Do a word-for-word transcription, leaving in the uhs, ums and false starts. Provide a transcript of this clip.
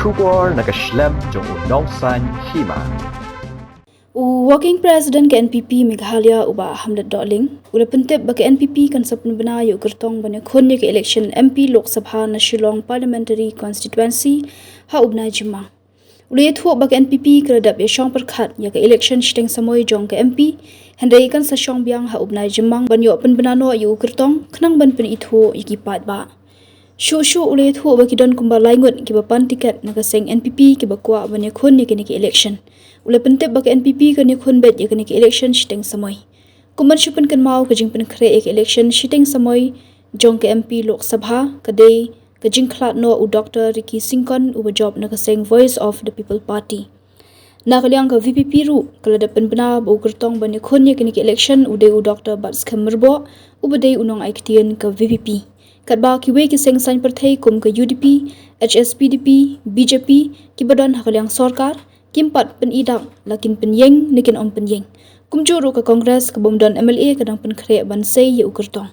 Khubor na ka shlem jong u Nongsaiñ Hima. U Working President ka N P P Meghalaya u Bah Hamlet Dohling u la pyntip ba ka N P P kan sa pynbna ïa u kyrtong ban ïakhun ïa ka election M P Lok Sabha na Shillong Parliamentary Constituency ha u bnai Jymmang. U la ïathuh ba ka N P P ka la dep ïashong pyrkhat ïa ka election shiteng samoi jong ka M P, hynrei kan sa shong biang ha u bnai Jymmang ban ïoh pynbna noh ïa u kyrtong khnang ban pynithuh ïa ki paidbah. Shuh shuh u la ïathuh ba ki don kumba lai ngut kiba pan tiket na ka seng N P P kiba kwah ban ïakhun ïa kane ka election. U la pyntip ba ka N P P kan ïakhun beit ïa kane ka election shiteng samoi. Kum ban shu pynkynmaw, ka jingpynkhreh ïa ka election shiteng samoi jong ka M P Lok Sabha ka dei ka jingkhlad noh u Doctor Ricky Syngkon uba jop na ka seng Voice of the People Party. Na ka liang ka V P P ruh ka la dep pynbna ba u kyrtong ban ïakhun ïa kane ka election u dei u Doctor Batskhem Myrboh uba dei u nongaiktien ka V P P. Katba kiwei ki seng saiñ pyrthei kum ka U D P, H S P D P, B J P kiba don ha ka liang sorkar kim pat pyni dak la kin pynïeng ne kin ym pynïeng. Kumjuh ruh ka Congress kaba ym don M L A ka dang pynkhreh ban sei ïa u kyrtong.